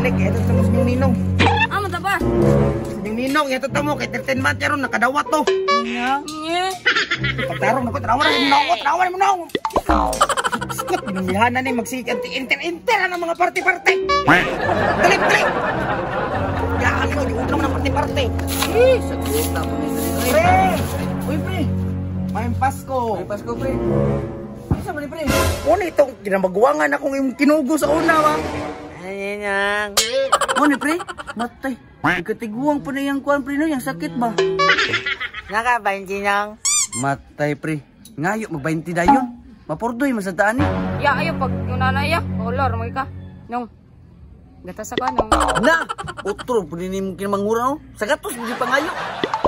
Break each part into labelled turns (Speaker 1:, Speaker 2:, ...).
Speaker 1: Dali, kaya ito sa inyong ninong.
Speaker 2: Ah, mata ba?
Speaker 1: Sa inyong ninong, ito tamo kay 13 months karon nakadawat to.
Speaker 2: Nye.
Speaker 1: Pagtarong nako, tanawa na mo naong, tanawa na mo naong. Skot, binamihanan ni magsikan inter-inter ang mga parte-parte. Dali, dali. Gaan mo, di utang ng parte-parte.
Speaker 3: Eh, sa kuta po ni
Speaker 1: Pre!
Speaker 3: Uy, pre.
Speaker 1: Mayong Pasko.
Speaker 3: May Pasko, pre. Isa man ni pre.
Speaker 1: Una itong kinamagwangan akong imong kinugo sa una ba.
Speaker 3: Ay, nang. Mo ni pre, matay. Ikatiguang pa na yung kuan pre no, yung sakit ba?
Speaker 4: Naka 20 nang.
Speaker 3: Matay pre. Ngayo mag 20 dayon. Mapurdoy man sa daan ni.
Speaker 2: Ya, ayo pag nunana ya. Kolor mo ka. Nong. Gatas ako nong.
Speaker 3: Na, utro pud ni mong kinamangura oh. Sa gatos di pangayo.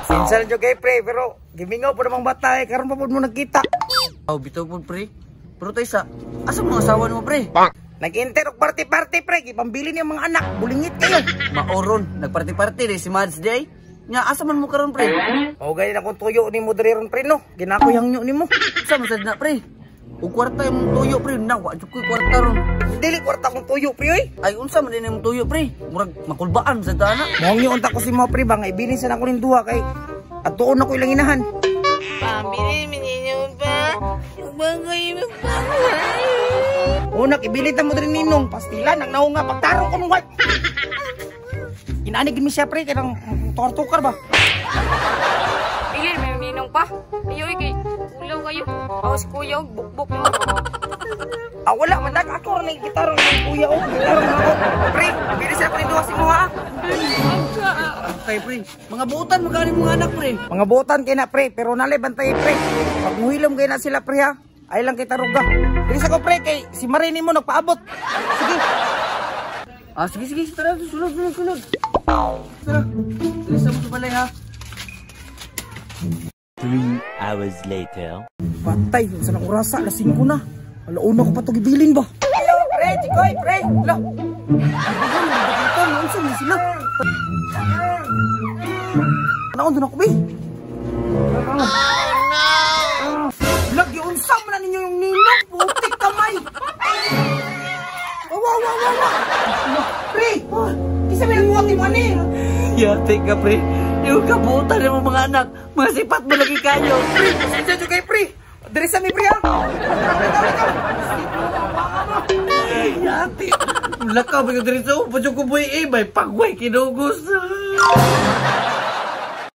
Speaker 1: Sinsal jo kay pre, pero gimingaw po namang bata eh, karon pa po mo nagkita.
Speaker 3: Aw bitaw pud pre. Pero tay sa asa mo ang asawa nimo pre?
Speaker 1: Nag-inter og party-party pre, gipambili niya mga anak, bulingit kayo.
Speaker 3: Maoron, nagparty-party di si Mads day. Nya asa man mo karon pre?
Speaker 1: O gani na kung tuyo ni mo diri ron pre no, ginakoy hangyo nimo.
Speaker 3: Sa man sad na pre? Og kwarta imong tuyo pre, na wa jud koy kwarta ron.
Speaker 1: Dili kwarta kong tuyo pre oy.
Speaker 3: Ay unsa man din imong tuyo pre? Murag makulbaan sa dana.
Speaker 1: Mohangyo unta ko si mo pre ba nga ibilin sa nako ning duha kay atuon ako ilang inahan.
Speaker 4: Pambili minino pa. Bagay mo pa.
Speaker 1: Una ibilin ta mo diri ninong pastilan ang naunga pagtarong ko nung wife. Inaani gid mi siya pre kay nang tukar-tukar ba.
Speaker 2: Bili may ninong pa. Ayo kay ulaw kayo. Awas kuya og bukbuk mo.
Speaker 1: Ah, wala man nag ako ra ning gitarong ng kuya oh. Gitarong ako. Pre, bili sa ako ning duha si mo ha.
Speaker 3: Kay pre, mga buutan mo gani mga anak pre.
Speaker 1: Mga buotan kay na pre, pero nalay bantay pre. Pag muhilom kay na sila pre ha. Ay lang kay taruga. Dili sa ko pre kay si Marini mo nagpaabot. Sige.
Speaker 3: Ah, sige sige, tara, sulod sulod sulod. Tara. Dili sa mo sa balay ha.
Speaker 5: 3 hours later.
Speaker 1: Patay, sa nang orasa, alas 5 na. Alauna ko pa ito gibilin ba? Hello, pre, chikoy, pre. La. Ito, naunsa man sila. Naon doon ako, be? Oh, no! Lagi, unsa man na ninyo yung ninong, putik kamay. Wawa, wawa, wawa. Pre, kisa may nagbuhat mo ani.
Speaker 3: Yate ka pre. Yung kabutan ng mga anak, mga sipat mo lagi kayo.
Speaker 1: Pre, pasensya dyan kay pre. Diri sa mi pre ha.
Speaker 3: Yate. Lakaw ba yung diri sa upo ko boy eh, may pagway kinugos.